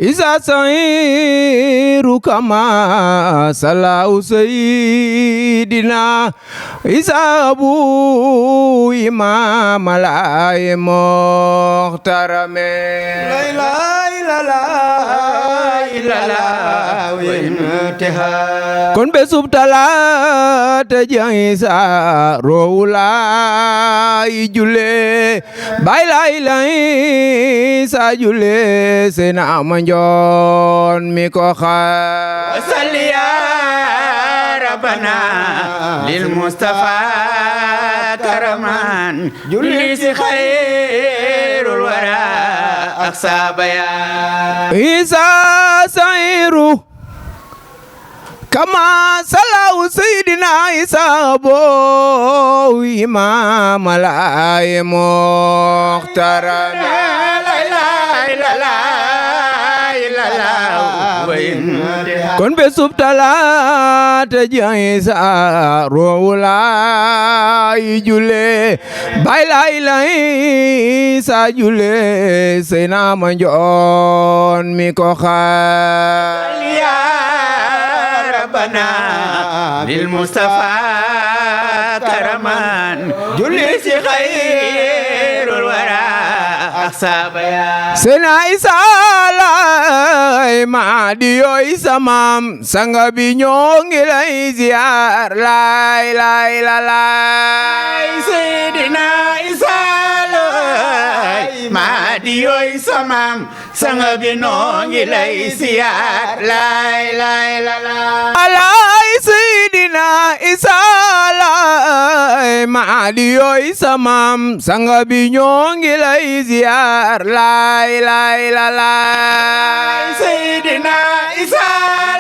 إذا سير كما صلى سيدنا إذا أبو إمام الأي محترم لا إله إلا الله kon bésub Talaata jang sa roowulaay julle bay lay lay sa julle sena manjoon mi ko xa salli ya rabbana lil mustafa karaman julli si xayrul wara ak sabaya isa sayru kama salaw sayyidina Isa bo imam alay mukhtaram la ilaha illallah kon bésub Talaata jang Isa roowulaay julle bay lay lay sa julle sena manjoon mi ko xa ربنا للمصطفى كرمان جلس خير الورى أحسابيا سنا إسالة ما ديو إسمام سنغبي نيونغ إلي زيار لا إله إلا الله سيدنا إسالة ما ديو إسمام سنغبي نيونغ إلي زيار لا إله إلا الله Sayyidina Isa lay maadiyo Isa maam sanga bi ñoo ngi lay ziar lay lay la lay Sayyidina Isa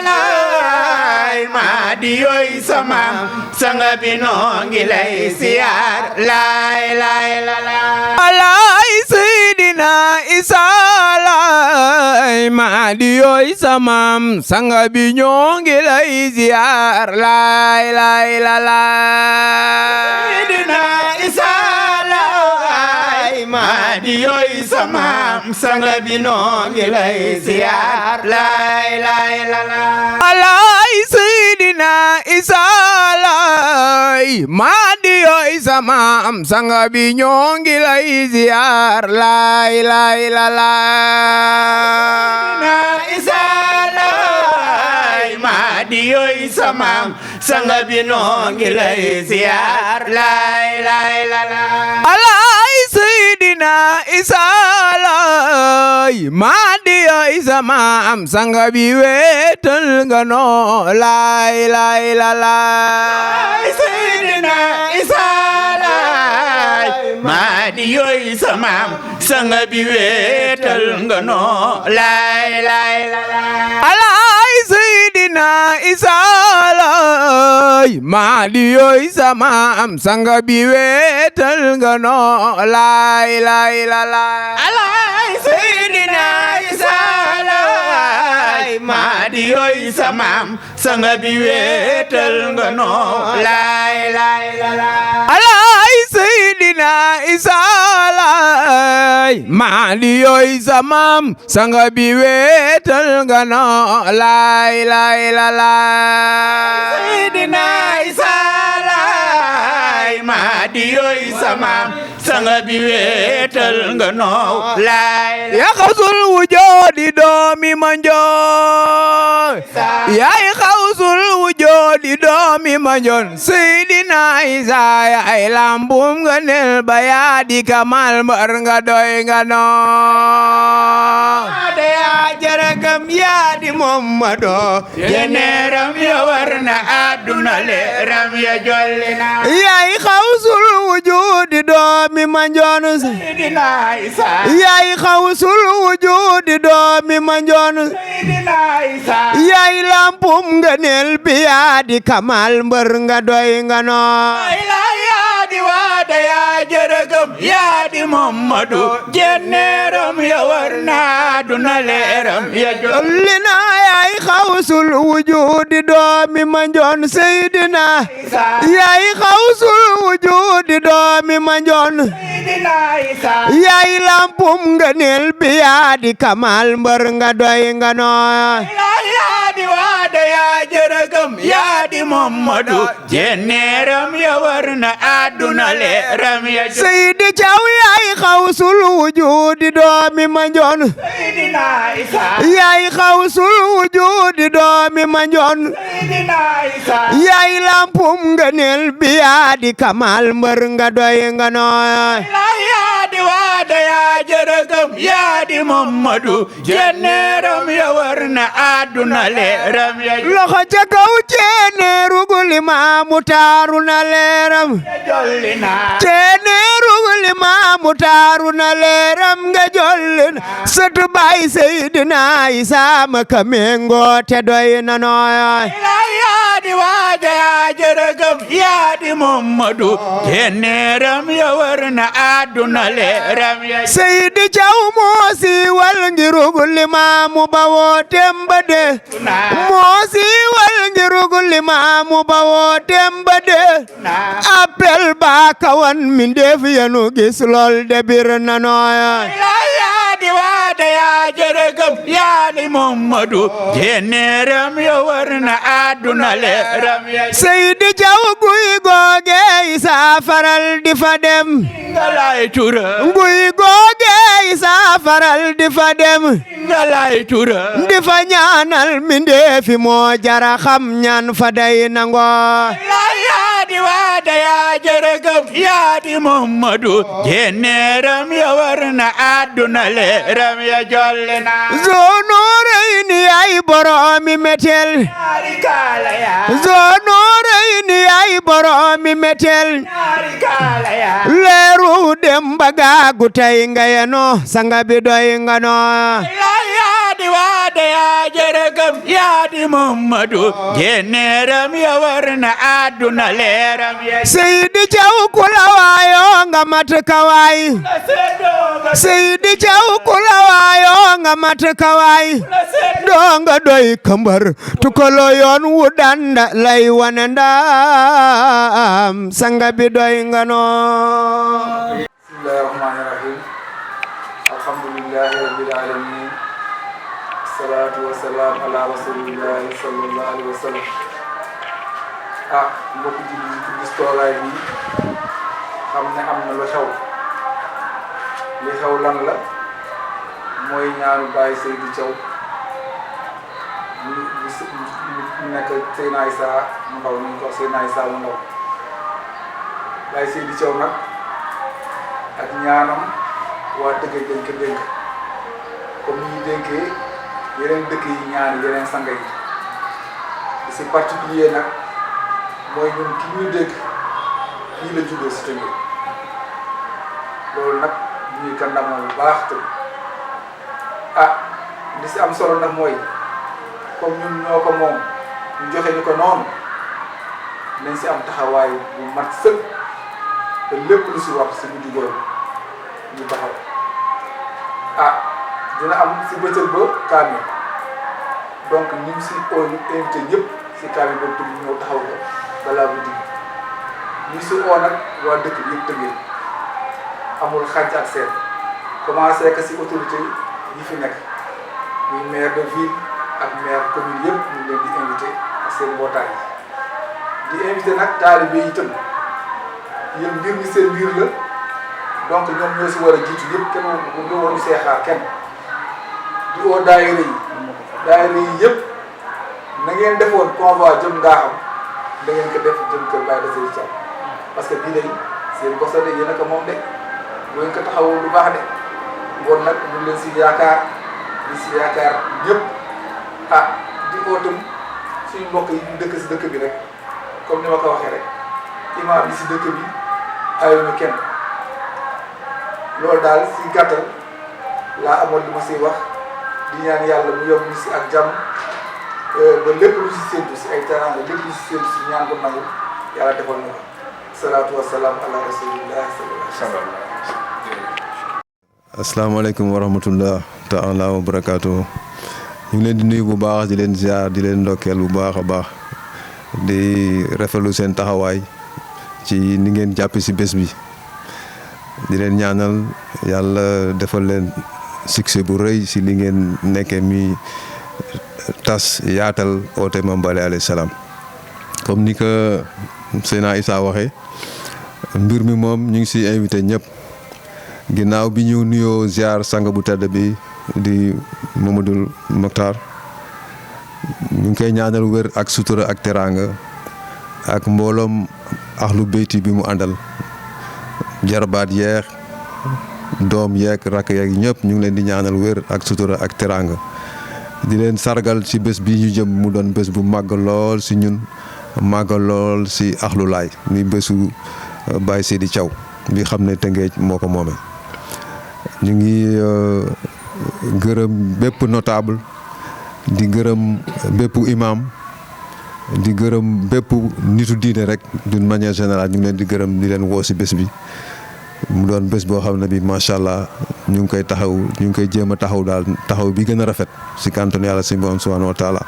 lay maadiyo Isa maam sanga bi ñoo ngi lay ziar lay lay la lay Sayyidina Isa lay maadiyo Isa maam sanga bi ñoo ngi lay ziar lay lay la lay Sayyidina Isa lay maadiyo Isa maam sanga bi ñoo ngi lay ziar lay lay la lay Sayyidina Isa lay maadiyo Isa maam sanga bi ñoo ngi lay ziar lay lay la lay Diyo Isa maam sanga bi noo ngi lay ziar lay lay la la alay Sayyidina Isa lay ma diyo Isa maam sanga bi wetal nga noo lay lay la la Sayyidina Isa lay ma diyo Isa maam sanga bi wetal nga noo lay lay la la Sayyidina Isa lay maadiyo Isa maam sanga bi wetal nga noo lay lay la lay Sayyidina Isa lay maadiyo Isa maam sanga bi wetal nga noo lay lay la lay Sayyidina Isa lay maadiyo Isa maam sanga bi wetal nga noo lay lay la lay Sayyidina Isa lay maadiyo Isa maam sanga bi wetal nga noo lay ya xawsul wujudi doomi manjoon yaay xawsul wujudi doomi manjoon Sayyidina Isa yaay lambum nga nel ba yaa di kamal mbar nga doy nga noo de yaa jaragam yaa di Muhammadu jeneeram ya war na àdduna leeram ya jolli na yaay xawsul wujudi doomi manjoon Sayyidina Isa yaay xawsul wujudi doomi manjoon Sayyidina Isa yaay lampum nga nel bi yaa di kamal mbar nga doy nga noo yaa di waada yaa jaragam yaa di Muhammadu jeneeram ya war na àdduna leeram ya jolli na yaay yaay xawsul wujudi doomi manjoon Seydina yaay xawsul wujudi doomi manjoon yaay lampum ngëneel bi yaa di kamal mbër nga doy nga nooy yaa di waada yaa jërëgëm yaa di Mamadu jenneeram ya war na àdduna leeram ya Seydi Thiaw yaay xawsul wujudi doomi manjoon Seydina Isa yaay xawsul wujudi doomi manjoon Seydina Isa yaay lampum ngëneel bi yaa di kamal mbër nga doy nga nooy yaa di waada yaa jërëgëm yaa di Mamadu jenneeram ya war na àdduna leeram ya loxo ca kaw ceeneeru guli maamu taaru na leeram ceeneeru guli maamu taaru na leeram nga jollin sëtu baay Seydina Isa ma ka méngoo te doy na nooy yaa di waada yaa jërëgëm yaa di Mamadu jenneeram ya war na àdduna leeram ya Seydi Thiaw moo siiwal ngirugul limaamu bawoo temba de moo siiwal ngirugul limaamu bawoo temba de appel ba kawan min def yanu gis lool de bir na nooy yaa di waada yaa jërëgëm yaa di Mamadu jenneeram ya war na àdduna leeram ya Seydi Thiaw guy googe Isa faral di fa dem ngalay tura guy googe Isa faral di fa dem ngalay tura di fa ñaanal mindeefi moo jara xam ñaan fa day nango yaa di waada yaa jërëgëm yaa di Mamadu jenneeram ya war na àdduna leeram ya jolle na Zoonuurayni yaay boroomi metel Zoonuurayni yaay boroomi metel leeru dem bagaagu tay nga yeno sanga bi doy nga noo yaa di waada yaa jërëgëm yaa di Mamadu jenneeram ya war na àdduna leeram ya Seydi Thiaw kula waayo nga mat kawaay Seydi Thiaw kula waayo nga mat kawaay doo nga doy kambar tukalo yoon wu danda lay wane ndam sanga bi doy nga noo Bismillahirrahmanirrahim alhamdulillahi rabbil alamin salatu wassalam ala rasulillahi sallallahu alaihi wasallam mbokk ji ci gis toogaay bi xam ne am na lu xew li xew lan la mooy ñaanu Baye Seydi Thiaw mu nekk Seydina Isa mu ndaw ñu ko Seydina Isa mu ndaw Baye Seydi Thiaw nag ak ñaanam waa dëgg dañ ko dénk comme ni ñu dénkee yeneen dëkk yi ñaan yeneen sang yi c'est particulier nag mooy ñun ki ñuy dégg fii la juddoo si Tëngéej loolu nag ñuy ko ndamoo bu baax te li si am solo nag mooy comme ñun ñoo ko moom ñu joxe ñu ko noonu nañ si am taxawaay bu mat sëkk te lépp lu si wax si guddi googu ñu taxaw dina am si bëccëg ba kaamil donc ñu ngi si invité ñëpp si kaamil boobu tamit ñëw taxaw ko balaa guddi ñu si oo nag waa dëkk bi yëpp Tëngéej amul xànc ak seen commencé que si autorité yi fi nekk muy maire de ville ak maire commune yëpp ñu leen di invité ak seen mbootaay di invité nag taalibe yi itam yéen mbir mi seen mbir la donc ñoom ñoo si war a jiitu yëpp kenn du war see xaar kenn di oo daayira yi yëpp na ngeen defoon convoi jëm Ngaaxam da ngeen ko def jëm kër Baye Seydi Thiaw parce que bii day seen gox de yéen a ko moom de bu ngeen ko taxawoo lu baax de bon nag ñu leen si yaakaar di si yaakaar ñëpp di oo tam suñu mbokk yi ñu dëkk si dëkk bi rek comme ni ma ko waxee rek imaam bi si dëkk bi ayuñu kenn loolu daal si gàttal laa amoon li ma siy wax di ñaan yàlla mu yóbbu ñu si ak jàmm ba lépp lu si séntu si ay teraanga lépp lu si séntu si ñaan ko nangu yàlla defal na ko salaatu wasalaam ala rasulillah sallallahu alayhi wa sallam. asalaamaaleykum wa rahmatullah taala wa barakaatu ñu ngi leen di nuyu bu baax di leen ziar di leen ndokkeel bu baax a baax di rafetlu seen taxawaay ci ni ngeen jàpp si bés bi di leen ñaanal yàlla defal leen succès bu rëy si li ngeen nekkee mi tas yaatal oote Mame Balla alayhi salaam comme ni ko Seydina Issa waxee mbir mi moom ñu ngi si invité ñëpp ginnaaw bi ñu nuyoo ziar sang bu tedd bi di Mamadou Mokhtar ñu ngi koy ñaanal wér ak sutura ak teraanga ak mbooloom axlu beyti bi mu àndal jarbaat yeex doom yeeg rakk yeeg ñëpp ñu ngi leen di ñaanal wér ak sutura ak teraanga di leen sargal ci bés bi ñu jëm mu doon bés bu màgg lool si ñun màgg lool si axlu laay mi bésu Baye Seydi Thiaw bi xam ne Tëngéej moo ko moomee ñu ngi gërëm bépp notable di gërëm bépp imam di gërëm bépp nitu diine rek d'une manière générale ñu ngi leen di gërëm di leen woo si bés bi mu doon bés boo xam ne bi macha allah ñu ngi koy taxaw ñu ngi koy jéem a taxaw daal taxaw bi gën a rafet si kàntanu yàlla si borom subhanahu wa taala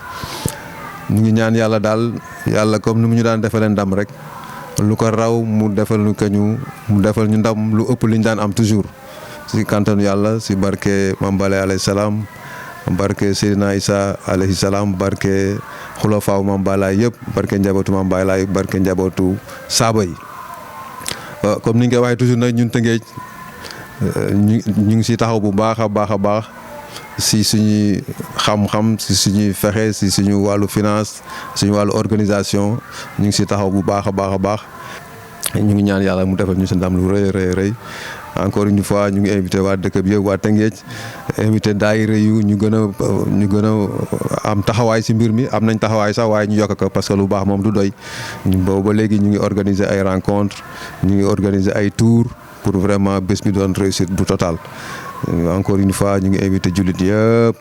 ñu ngi ñaan yàlla daal yàlla comme ni mu ñu daan defalee ndam rek lu ko raw mu defal ñu ko mu defal ñu ndam lu ëpp li ñu daan am toujours si kàntanu yàlla si barke Mame Balla alayhi salaam barke Seydina Issa alayhi salaam barke xulafaaw Mame Balla yëpp barke njabootu Mame Balla barke njabootu saaba yi comme ni nga koy waxee toujours nag ñun Tëngéej ñu ngi si taxaw bu baax a baax a baax si suñuy xam-xam si suñuy fexe si suñu wàllu finance suñu wàllu organisation ñu ngi si taxaw bu baax a baax a baax ñu ngi ñaan yàlla mu defal ñu si ndam lu rëy rëy rëy encore une fois ñu ngi invité waa dëkk bi yëpp waa Tëngéej invité daayira yu ñu gën a am taxawaay si mbir mi am nañ taxawaay sax waaye ñu yokk ko parce que lu baax moom du doy boobu ba léegi ñu ngi organiser ay rencontres ñu ngi organiser ay tours pour vraiment bés bi doon réussite bu total encore une fois ñu ngi invité jullit yëpp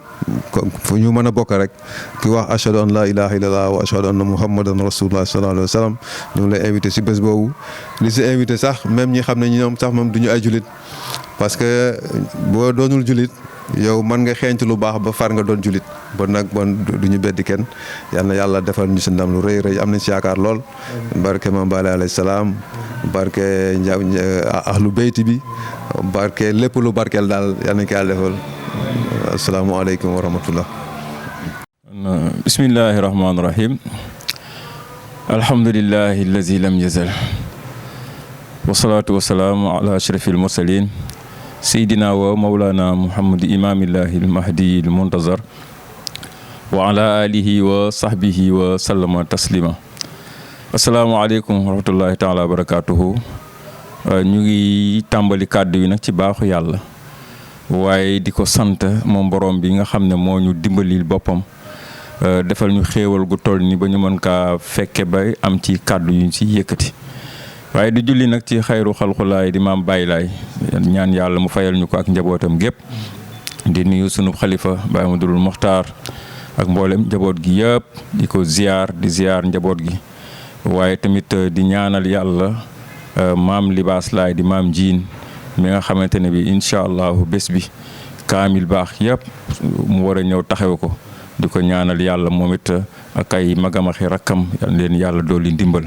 fu ñu mën a bokk rek ki wax ashhadu an la ilaha illallah wa ashhadu anna muhammadan rasulullah sallallahu alayhi wa sallam ñu ngi lay invité si bés boobu li si invité sax même ñi xam ne ñoom sax moom du ñu ay jullit parce que boo doonul jullit yow mën nga xeeñtu lu baax ba far nga doon jullit bon nag bon du ñu beddi kenn yal na yàlla defal ñu si ndam lu rëy rëy am nañ si yaakaar lool barke Mame Balla alayhi salaam barke ahlu beyti bi barke lépp lu barkeel daal yal nañ ko yàlla defal asalaamaaleykum wa rahmatullah bismillahi rahmaani rahim alhamdulillahi allazi lam yazal wasalaatu wasalaamu ala ashrafil mursalin seydina wa mawlana muhammad imamillahi almahdi almuntazar wa ala alihi wa sahbihi wa sallama taslima asalaamaaleykum wa rahmatullahi taala wa barakatuhu ñu ngi tàmbali kàddu yi nag ci baaxu yàlla waaye di ko sant moom borom bi nga xam ne moo ñu dimbalil boppam defal ñu xéewal gu toll ni ba ñu mën kaa fekke ba am ci kàddu yu ci yëkkati waaye di julli nag ci xayru xalxulaay di Maam Baye Laay ñaan yàlla mu fayal ñu ko ak njabootam gépp di nuyu sunu xalifa Baye Amadou Mokhtar ak mboolem njaboot gi yëpp di ko ziar njaboot gi waaye tamit di ñaanal yàlla maam Libaas Laay di maam Jiin mi nga xamante ne bi incha allahu bés bi kaamil baax yëpp mu war a ñëw taxawe ko di ko ñaanal yàlla moom it ak ay magamaxi rakkam leen yàlla dolli ndimbal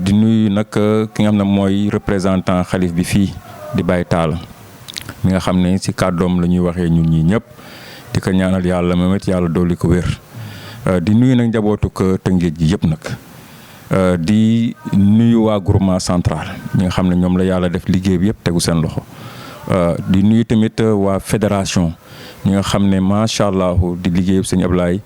di nuyu nag ki nga xam ne mooy représentant xalif bi fii di Baye Talla mi nga xam ne ci kàddoom la ñuy waxee ñun ñii ñëpp di ko ñaanal yàlla moom it yàlla dolli ko wér di nuyu nag njabootu ko Tëngéej gi yëpp nag di nuyu waa groupement central ñi nga xam ne ñoom la yàlla def liggéey bi yëpp tegu seen loxo di nuyu tamit waa fédération ñi nga xam ne macha allah di liggéey sëñ Ablaye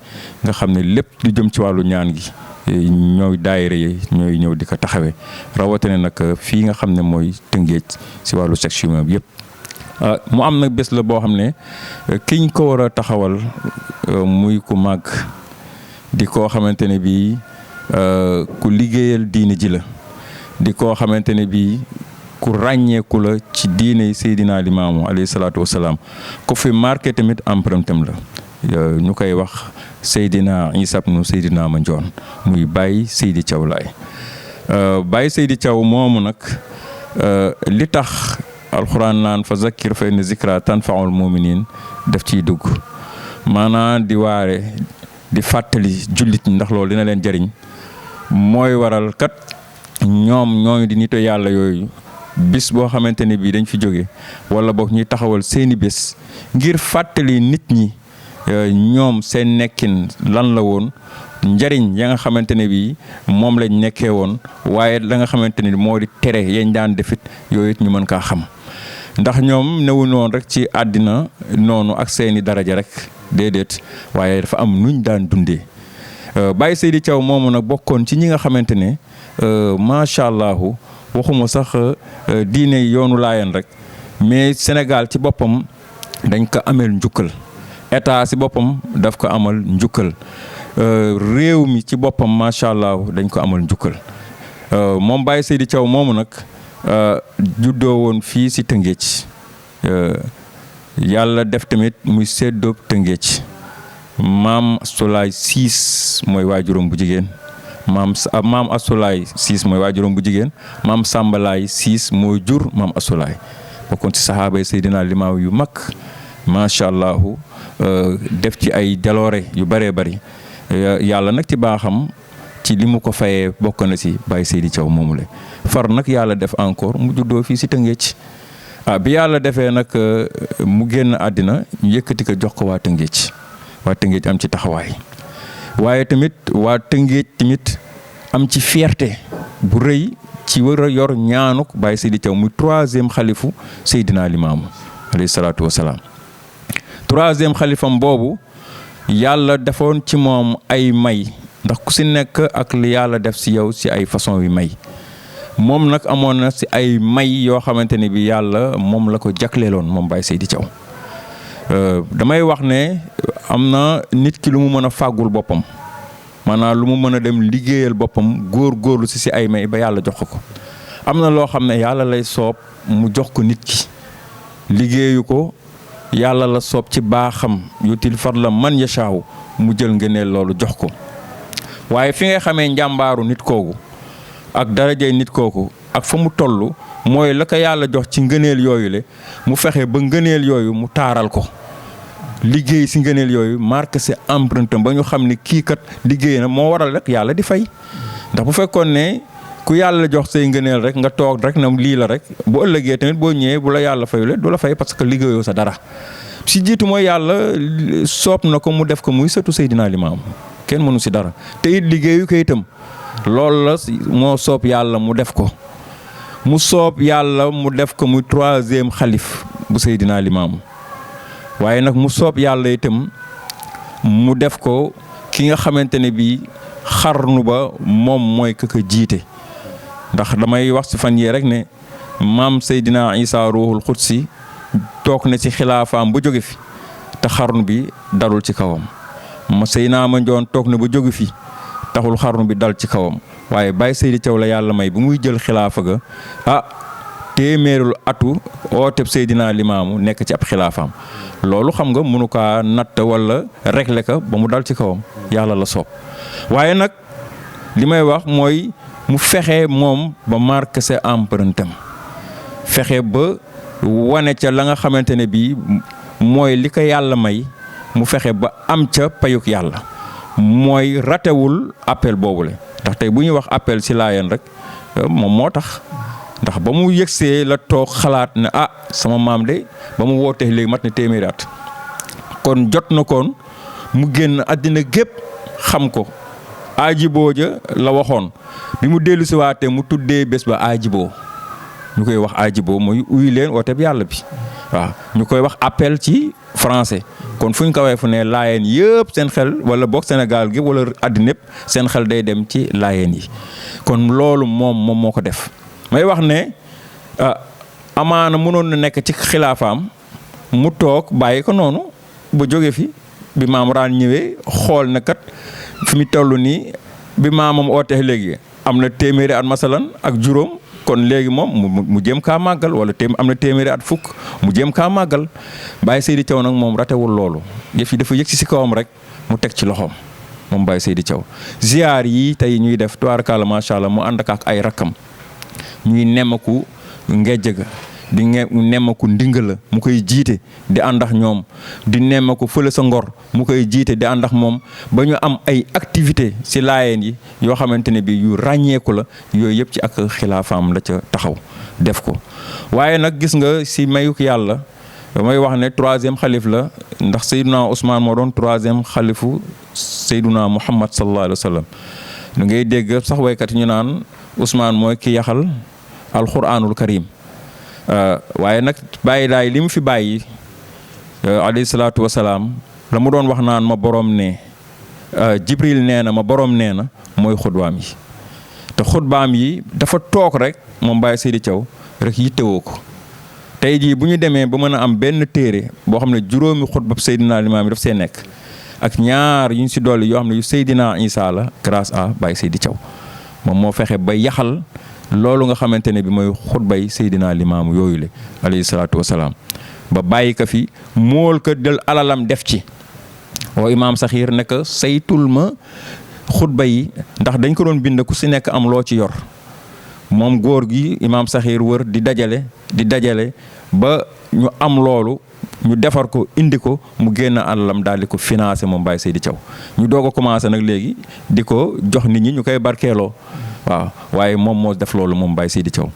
nga xam ne lépp lu jëm ci wàllu ñaan gi ñooy daayira yi ñooy ñëw di ko taxawee rawatina nag fii nga xam ne mooy Tëngéej si wàllu section bi yëpp. mu am nag bés la boo xam ne kiñ ko war a taxawal muy ku màgg di koo xamante ne bii ku liggéeyal diine ji la di koo xamante ne bii ku ràññeeku la ci diine Seydina Limaamu alayhi salaatu wasalaam ku fi marqué tamit empreinte am la ñu koy wax Seydina Issa ibnu Seydina Mandione muy Baye Seydi Thiaw Laye Baye Seydi Thiaw moomu nag li tax alxuraan naan fa zakkir fa inna zikra tanfaul muminin daf ciy dugg maanaam di waare di fàttali jullit ñi ndax loolu dina leen jariñ mooy waral kat ñoom ñooñu di nito yàlla yooyu bis boo xamante ne bii dañ fi jóge wala boog ñuy taxawal seeni bés ngir fàttali nit ñi ñoom seen nekkin lan la woon njariñ ya nga xamante ne bii moom lañ nekkee woon waaye la nga xamante ne moo di tere yañ daan defit yooyu it ñu mën kaa xam ndax ñoom newuñu woon rek ci àddina noonu ak seeni daraja rek déedéet waaye dafa am nuñ daan dundee Baye Seydi Thiaw moomu nag bokkoon ci ñi nga xamante ne macha allah waxuma sax diine yoonu Laayeen rek mais Sénégal ci boppam dañ ko ameel njukkal état ci boppam daf ko amal njukkal réew mi ci boppam macha allah dañ ko amal njukkal moom Baye Seydi Thiaw moomu nag juddoo woon fii ci Tëngéej yàlla def tamit muy séddoob Tëngéej maam Asulaay Siis mooy waajuram bu jigéen maam Asulaay Siis mooy waajuram bu jigéen maam Sambalaay Siis mooy jur maam Asulaay bokkoon ci saxaaba yi Seydina Limaamu yu mag macha allah def ci ay jaloore yu bëree bëri yàlla nag ci baaxam ci li mu ko fayee bokk na ci Baye Seydi Thiaw moomu la far nag yàlla def encore mu juddoo fii ci Tëngéej bi yàlla defee nag mu génn àddina ñu yëkkati ko jox ko waa Tëngéej am ci taxawaay waaye tamit waa Tëngéej tamit am ci fierté bu rëy ci war a yor ñaanuk Baye Seydi Thiaw muy 3e xalifu Seydina Limaamu alayhi salaatu wasalaam 3e xalifam boobu yàlla defoon ci moom ay may ndax ku si nekk ak li yàlla def si yow si ay façon yu may moom nag amoon na si ay may yoo xamante ne bi yàlla moom la ko jagleeloon moom Baye Seydi Thiaw damay wax ne am na nit ki lu mu mën a fàggul boppam maanaam lu mu mën a dem liggéeyal boppam góorlu si ay may ba yàlla jox ko am na loo xam ne yàlla lay soob mu jox ko nit ki liggéeyu ko yàlla la soob ci baaxam yutil fadla man yashaaw mu jël ngëneel loolu jox ko waaye fi nga xamee njàmbaaru nit kooku ak darajey nit kooku ak fa mu toll mooy la ko yàlla jox ci ngëneel yooyu le mu fexe ba ngëneel yooyu mu taaral ko liggéey si ngëneel yooyu marqué sa empreinte ba ñu xam ne kii kat liggéey na moo waral rek yàlla di fay ndax bu fekkoon ne ku yàlla jox say ngëneel rek nga toog rek na lii la rek bu ëllëgee tamit boo ñëwee bu la yàlla fayule du la fay parce que liggéeyoo sa dara si jiitu mooy yàlla soob na ko mu def ko muy sëtu Seydina Limaamu kenn mënu si dara te it liggéeyu ko itam loolu la moo soob yàlla mu def ko mu soob yàlla mu def ko muy 3e xalif bu Seydina Limaamu waaye nag mu soob yàlla itam mu def ko ki nga xamante ne bii xarnu ba moom mooy ka ko jiite ndax damay wax si fan yii rek ne maam Seydina Isa Ruuhul Xudsi toog na ci xilaafaam ba jóge fi te xarnu bi dalul ci kawam ma Seydina Mandione toog na ba jóge fi taxul xarnu bi dal ci kawam waaye Baye Seydi Thiaw la yàlla may bu muy jël xilaafa ga téeméerul atu ooteb Seydina Limaamu nekk ci ab xilaafaam loolu xam nga mënu kaa natt wala régler ka ba mu dal ci kawam yàlla la soob waaye nag li may wax mooy mu fexe moom ba marqué sa empreinte am fexe ba wane ca la nga xamante ne bii mooy li ko yàlla may mu fexe ba am ca payuk yàlla mooy ratewul appel boobule ndax tey bu ñuy wax appel si Laayeen rek moom moo tax ndax ba mu yëgsee la toog xalaat ne sama maam de ba mu wootee léegi mat na téeméeri at kon jot na koon mu génn àddina gépp xam ko aajiboo ja la waxoon bi mu dellu si waatee mu tuddee bés ba aajiboo ñu koy wax aajiboo mooy uyu leen woote bi yàlla bi waaw ñu koy wax appel ci français kon fu ñu ko waxee fu ne Laayeen yëpp seen xel wala boog Sénégal gi wala àddina yëpp seen xel day dem ci Laayeen yi kon loolu moom moo ko def may wax ne amaana mënoon na nekk ci xilaafaam mu toog bàyyi ko noonu ba jóge fi bi maam raan ñëwee xool na kat fi mu toll nii bi maamam ootee léegi am na téeméeri at masalan ak juróom kon léegi moom mu jéem kaa màggal wala am na téeméeri at fukk mu jéem kaa màggal Baye Seydi Thiaw nag moom ratewul loolu yëf yi dafa yëg si kawam rek mu teg ci loxoom moom Baye Seydi Thiaw ziar yi tey ñuy def tubaarkalla macha allah mu ànd ak ay rakkam ñuy nemmaku ngejj ga di nemmaku ndingala mu koy jiite di ànd ak ñoom di nemmaku fële sa Ngor mu koy jiite di ànd ak moom ba ñu am ay activité si laayeen yi yoo xamante ne bi yu ràññeeku la yooyu yëpp ci ak xilaafaam la ca taxaw def ko. waaye nag gis nga si mayuk yàlla damay wax ne 3e xalif la ndax Seydina Ousmane moo doon 3e xalifu Seydina Muhammad sallallahu alayhi wa sallam da ngay dégg sax waykat ñu naan Ousmane mooy ki yaxal alquranul karim waaye nag bàyyi daay li mu fi bàyyi alayhi salaatu wasalaam la mu doon wax naan ma borom ne Jibril nee na ma borom nee na mooy xutbaam yi te xutbaam yi dafa toog rek moom Baye Seydi Thiaw rek yittewoo ko tey jii bu ñu demee ba mën a am benn téere boo xam ne juróomi xutbab Seydina Limaam yi daf see nekk ak ñaar yu ñu si dolli yoo xam ne yu Seydina Isa la grâce à Baye Seydi Thiaw moom moo fexe ba yaxal loolu nga xamante ne bi mooy xutbay Seydina Limaamu yooyu le alayhi salaatu wasalaam ba bàyyi ko fi mool ko del alalam def ci oo imaam Saxiir ne ko saytul ma xutba yi ndax dañ ko doon bind ku si nekk am loo ci yor moom góor gi imaam Saxiir wër di dajale ba ñu am loolu ñu defar ko indi ko mu génn alalam daal di ko financé moom Baye Seydi Thiaw ñu doog a commencé nag léegi di ko jox nit ñi ñu koy barkeeloo waaw waaye moom moo def loolu moom Baye Seydi Thiaw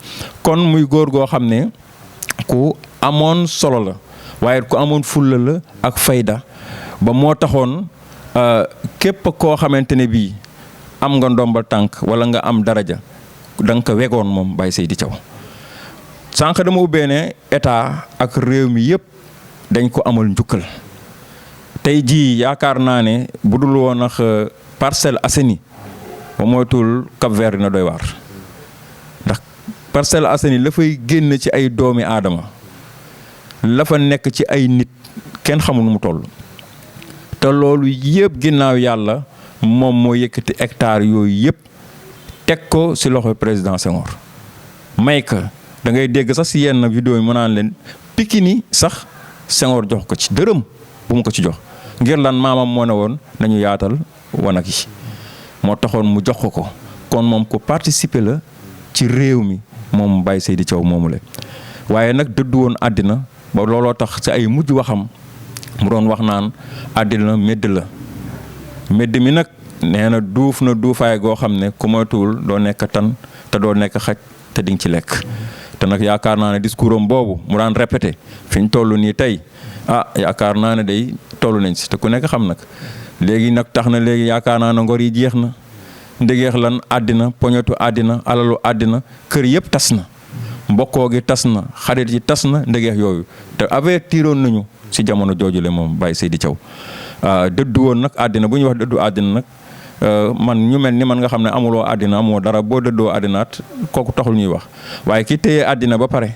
kon muy góor goo xam ne ku amoon solo la waaye ku amoon fulla la ak fayda ba moo taxoon képp koo xamante ne bii am nga ndombal tànk wala nga am daraja da nga ko wegoon moom Baye Seydi Thiaw sànq dama ubbee ne état ak réew mi yëpp dañ ko amal njukkal tey jii yaakaar naa ne bu dul woon ak Parcelles Assainies ba moytul Cap-Vert dina doy waar ndax Parcelles Assainies la fay génn ci ay doomi aadama la fa nekk ci ay nit kenn xamul nu mu toll te loolu yëpp ginnaaw yàlla moom moo yëkkati hectares yooyu yëpp teg ko ci loxo président Senghor may ka da ngay dégg sax ci yenn vidéo yi mu naan leen Pikini sax Senghor jox ko ci dërëm bu mu ko ci jox ngir lan maamam moo ne woon nañu yaatal wanag yi moo taxoon mu jox ko kon moom ko participer la ci réew mi moom Baye Seydi Thiaw moomu la waaye nag dëddu woon àddina ba looloo tax ci ay mujj waxam mu doon wax naan àddina médd la médd mi nag nee na duuf na duufaay goo xam ne ku moytuwul doo nekk tan te doo nekk xaj te di nga ci lekk te nag yaakaar naa ne discours am boobu mu daan répété fi ñu toll nii tey yaakaar naa ne day toll nañ si te ku nekk xam nag léegi nag tax na léegi yaakaar naa ne ngor yi jeex na ndegeex lan àddina poñetu àddina alalu àddina kër yëpp tas na mbokkoo gi tas na xarit yi tas na ndegeex yooyu te avertiroon nañu si jamono joojule moom Baye Seydi Thiaw dëddu woon nag àddina bu ñuy wax dëddu àddina nag man ñu mel ni man nga xam ne amuloo àddina amoo dara boo dëddoo àddinaat kooku taxul ñuy wax waaye ki téye àddina ba pare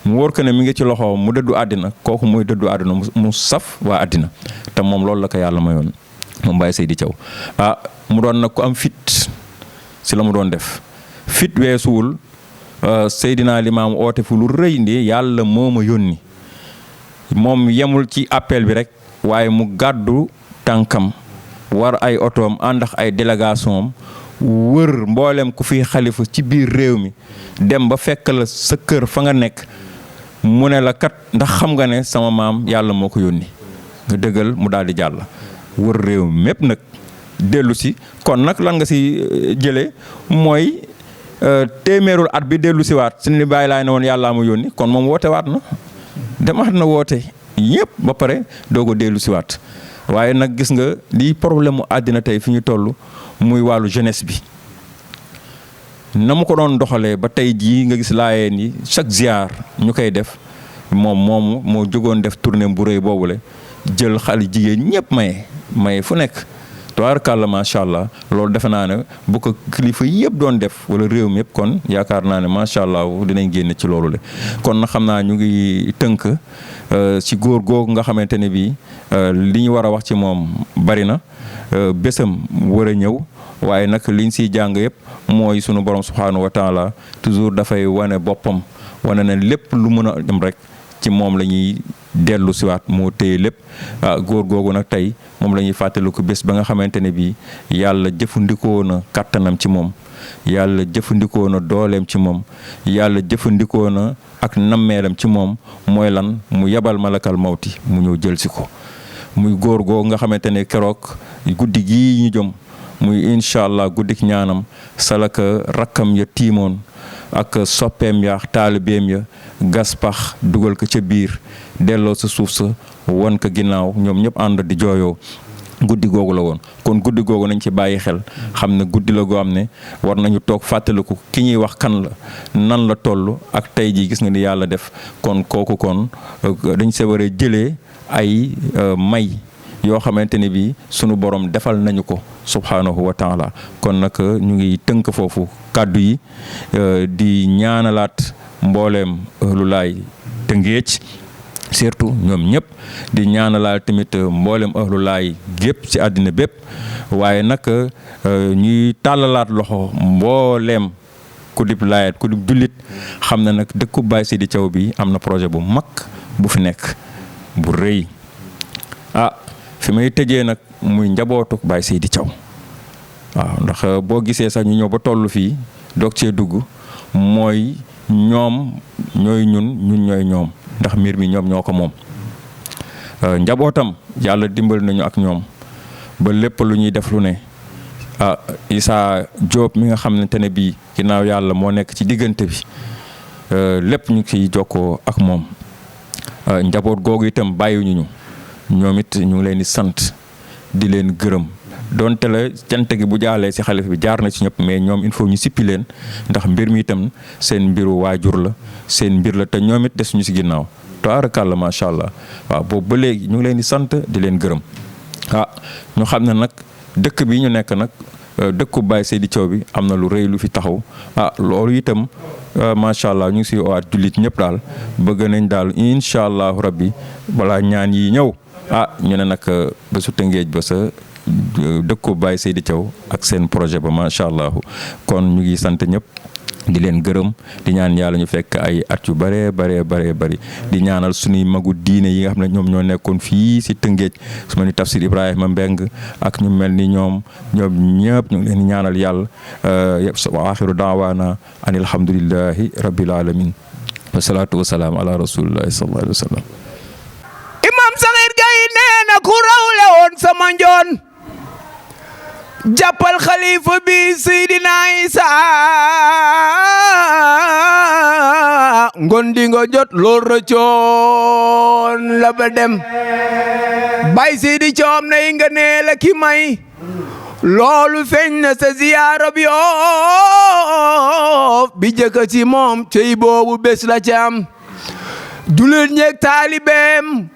mu wóor ko ne mi ngi ci loxoom mu dëddu àddina kooku mooy dëddu àddina mu saf waa àddina te moom loolu la ko yàlla mayoon moom Baye Seydi Thiaw mu doon nag ku am fit si la mu doon def fit weesuwul Seydina Limaamu oote fu lu rëy ndi yàlla moo ma yónni moom yemul ci appel bi rek waaye mu gàddu tànkam war ay otoom ànd ak ay délégation am wër mboolem ku fi xalifa ci biir réew mi dem ba fekk la sa kër fa nga nekk mu ne la kat ndax xam nga ne sama maam yàlla moo ko yónni nga dëggal mu daal di jàll wër réew mi mépp nag dellu si kon nag lan nga si jëlee mooy téeméerul at bi dellu si waat si ni bàyyi laay ne woon yàllaa ma yónni kon moom woote waat na demaat na woote yëpp ba pare doo ko dellu si waat waaye nag gis nga lii problème mu àddina tey fi ñu toll muy wàllu jeunesse bi na mu ko doon doxalee ba tey jii nga gis laayeen yi chaque ziar ñu koy def moom moo jógoon def tournée bu rëy boobule jël xale jigéen ñëpp maye fu nekk tubaarkàlla macha allah loolu defe naa ne bu ko kilifa yëpp doon def wala réew mi yëpp kon yaakaar naa ne macha allah dinañ génn ci loolu le kon na xam naa ñu ngi tënk ci góor googu nga xamante ne bii li ñu war a wax ci moom bari na bésam war a ñëw waaye nag liñ siy jàng yëpp mooy sunu borom subhaanahu wa taala toujours dafay wane boppam wane na lépp lu mën a dem rek ci moom la ñuy dellu siwaat moo téye lépp góor googu nag tey moom la ñuy fàttaliku bés ba nga xamante ne bii yàlla jëfandikoo na kàttanam ci moom yàlla jëfandikoo na dooleem ci moom yàlla jëfandikoo na ak nammeelam ci moom mooy lan mu yebal malakal mawti mu ñëw jël si ko muy góor googu nga xamante ne keroog guddi gii ñu jëm muy incha allah guddik ñaanam salaka rakkam ya tiimoon ak soppeem ya taalibeem ya gas pax dugal ko ca biir delloo sa suuf sa won ko ginnaaw ñoom ñëpp ànd di jooyoo guddi googu la woon kon guddi googu nañ ci bàyyi xel xam ne guddi la goo am ne war nañu toog fàttaliku ki ñuy wax kan la nan la toll ak tey jii gis nga ni yàlla def kon kooku kon dañ see war a jëlee ay may yoo xamante ne bii sunu borom defal nañu ko subhanahu wa taala kon nag ñu ngi tënk foofu kàddu yi di ñaanalaat mbooleem lu laay Tëngéej surtout ñoom ñëpp di ñaanalaat tamit mbooleem ahlu laay gépp ci àddina bépp waaye nag ñuy tàllalaat loxo mbooleem ku dib laayat ku dib jullit xam na nag dëkku Baye Seydi Thiaw bi am na projet bu mag bu fi nekk bu rëy fi may tëjee nag muy njabootu Baye Seydi Thiaw waaw ndax boo gisee sax ñu ñëw ba toll fii doog cee dugg mooy ñoom ñooy ñun ñooy ñoom ndax mbir mi ñoom ñoo ko moom njabootam yàlla dimbal nañu ak ñoom ba lépp lu ñuy def lu ne Issa Diop mi nga xamante ne bii ginnaaw yàlla moo nekk ci diggante bi lépp ñu ciy jokkoo ak moom njaboot googu itam bàyyiwuñu ñu ñoom it ñu ngi leen di sant di leen gërëm donte la cant gi bu jaalee ci xalifa bi jaar na ci ñëpp mais ñoom il faut ñu sippi leen ndax mbir mi itam seen mbiru waajur la seen mbir la te ñoom it des ñu ci ginnaaw taarakàlla macha allah waaw boobu ba léegi ñu ngi leen di sant di leen gërëm ñu xam ne nag dëkk bi ñu nekk nag dëkku Baye Seydi Thiaw bi am na lu rëy lu fi taxaw loolu itam macha allah ñu ngi si waat jullit ñëpp daal bëgg nañ daal incha allahu rabbi balaa ñaan yi ñëw ñu ne nag ba su Tëngéej ba sa dëkku Baye Seydi Thiaw ak seen projet ba macha allah kon ñu ngi sant ñëpp di leen gërëm di ñaan yàlla ñu fekk ay at yu bëree bëri di ñaanal suñuy magu diine yi nga xam ne ñoom ñoo nekkoon fii si Tëngéej su ma ni Tafsir Ibrahima Mbeng ak ñu mel ni ñoom ñëpp ñu ngi leen di ñaanal yàlla wa axiru daawaana an alhamdulillahi rabbil alamin wa salaatu wa salaam ala rasulillahi sallallahu alayhi wa sallam. Imam Sakhir Gaye nee na ku rawle woon sama njoon jàppal xalifa bi Seydina Isa ngondi nga jot lool rëccoon la ba dem Baye Seydi Thiaw am na yi nga nee la ki may loolu feeñ na sa ziyaara bi Yoff bi jëkk ci moom cey boobu bés la ci am jullit ñeeg taalibeem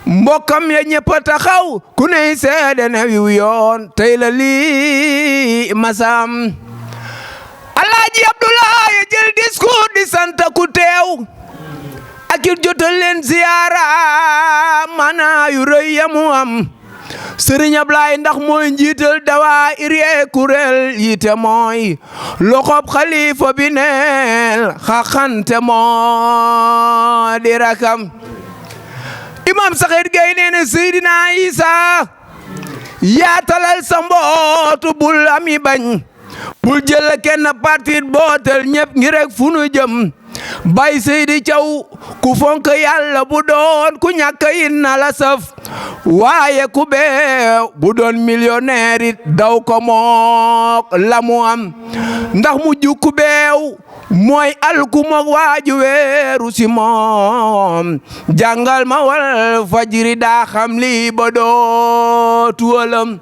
mbokkam ya ñëpp a taxaw ku ney seede na wiw yoon tey la lii masam Alaaji Abdoulaye jël discours di sant ku teew ak it jotal leen ziyaara mana yu rëy yamu am Sëriñ Ablaye ndax mooy njiital dawaa iree kuréel yite mooy loxob xalifa bi neel xaxante moo di rakam Imam Sakhir Gaye nee na Seydina Isa yaatalal sa mbootu bul ami bañ bul jël kenn partit bootal ñëpp ngi rek fu nu jëm Baye Seydi Thiaw ku fonk yàlla bu doon ku ñàkk yin na la saf waaye ku beew bu doon millionnaire it daw ko mook la mu am ndax mu jukku beew mooy alku mook waaju weeru si moom jàngal ma wal fajiri daa xam lii ba dootu wëlam